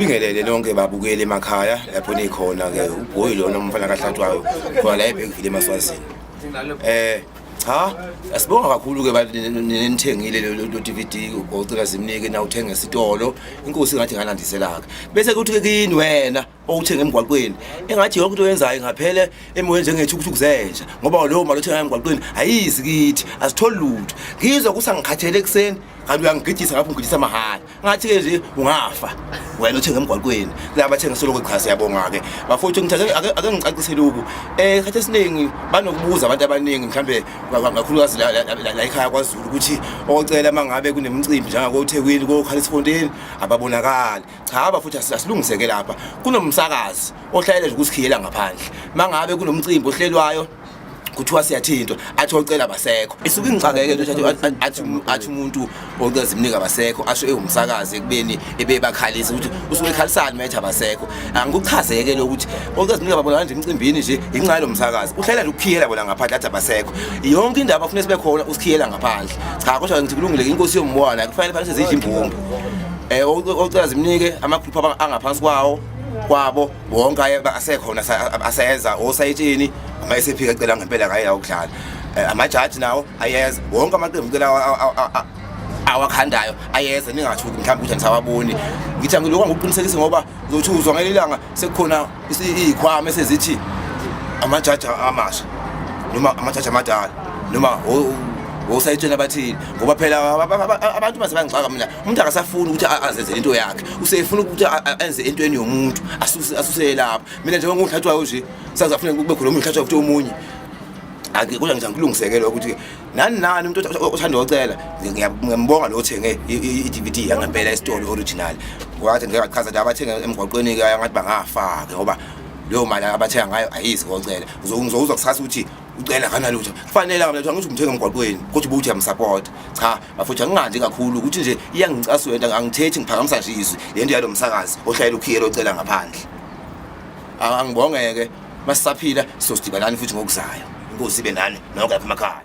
Bingelele nonke babukeli emakhaya lapho nikhona ke uBoy lona umfana kaHlatshwayo khona la eBhekville eMaswazini. Cha, asibonga kakhulu ke nithengile lo DVD ocela zimnike na uthenga esitolo, inkosi ngathi ngalandisela ke. Bese kuthi ke kini wena owuthenga emgwaqweni, engathi yonke into oyenzayo ingaphele emoyeni njengethukuthuku zenja, ngoba leyo mali othenga emgwaqweni ayizi kithi, asitholi lutho. Ngizwa kusangikhathele ekuseni kanti uyangigijisa ngapho, ungigijisa mahhala. Ngathi-ke nje ungafa wena othenga emgwaqweni kulaba bathenga soloko. Cha, siyabonga-ke bafowethu. Ngithi ake ngicacisele uku khathi esiningi banokubuza abantu abaningi, mhlambe kakhulukazi la ekhaya kwaZulu, ukuthi ocela uma ngabe kunemicimbi njengakoThekwini, koKhalisfontein, ababonakali. Cha bafuthu, asilungiseke lapha. Kunomsakazi ohlalela nje ukusikhiyela ngaphandle. Uma ngabe kunomcimbi ohlelwayo, kuthiwa siyathintwa, athi ocela basekho. Isuke ingixakeke into athi umuntu ocela zimnika abasekho, asho ewumsakazi ekubeni ebebakhalisa, ukuthi usuke ekhalisani uma ethi abasekho. Angikuchazeke lokuthi ocela zimnika babona nje emcimbini nje inxa lo msakazi uhlela nje ukukhiyela bona ngaphandle, athi abasekho. Yonke indaba afuna sibe khona usikhiyela ngaphandle. Cha, kodwa ngithi kulungile, inkosi yombona kufanele fanele sezidla imbumbu. Ocela zimnike amagruphu angaphansi kwawo kwabo wonke asekhona, aseza osayitsheni, ama esephika ecela ngempela kaye ukudlala. Amajaji nawo ayeza, wonke amaqembu cela awakhandayo ayeza. Ningathuki mhlawumbe ukuthi anisawaboni. Ngithi angilokhu ngokuqinisekisa, ngoba uzothi uzwa ngelinye ilanga sekukhona iy'khwama esezithi amajaji amasha noma amajaji amadala noma osayitsheni abathile, ngoba phela abantu mase bangixaka mina. Umuntu akasafuni ukuthi azenzele into yakhe, usefuna ukuthi enze entweni yomuntu, asuse lapho. Mina njengoba nguhlatshwayo nje, sazafuna kube khona omunye uhlatshwayo futhi omunye. Kodwa ngithi angilungiseke lokho, ukuthi nani nani umuntu othanda ocela, ngiyambonga lo othenge i-DVD yangempela esitolo original. Kwathi ngeke ngachaza nje, abathenga emgwaqweni-ke angathi bangafaki, ngoba leyo mali abathenga ngayo ayizi kocela. Ngizowuzwa kusasa ukuthi ucela kanalutho, kufanele angalutho. Angithi umthenga emgwaqweni, kodwa ubuthi uyamsapota. Cha bafuthu, angingandi kakhulu ukuthi nje iyangicasula into. Angithethi, ngiphakamisa nje izwi le nto yalo msakazi ohlala ukhiyela ocela ngaphandle. Angibongeke, masisaphila sizosidibanani futhi ngokuzayo. Inkosi ibe nani nonke lapha emakhaya.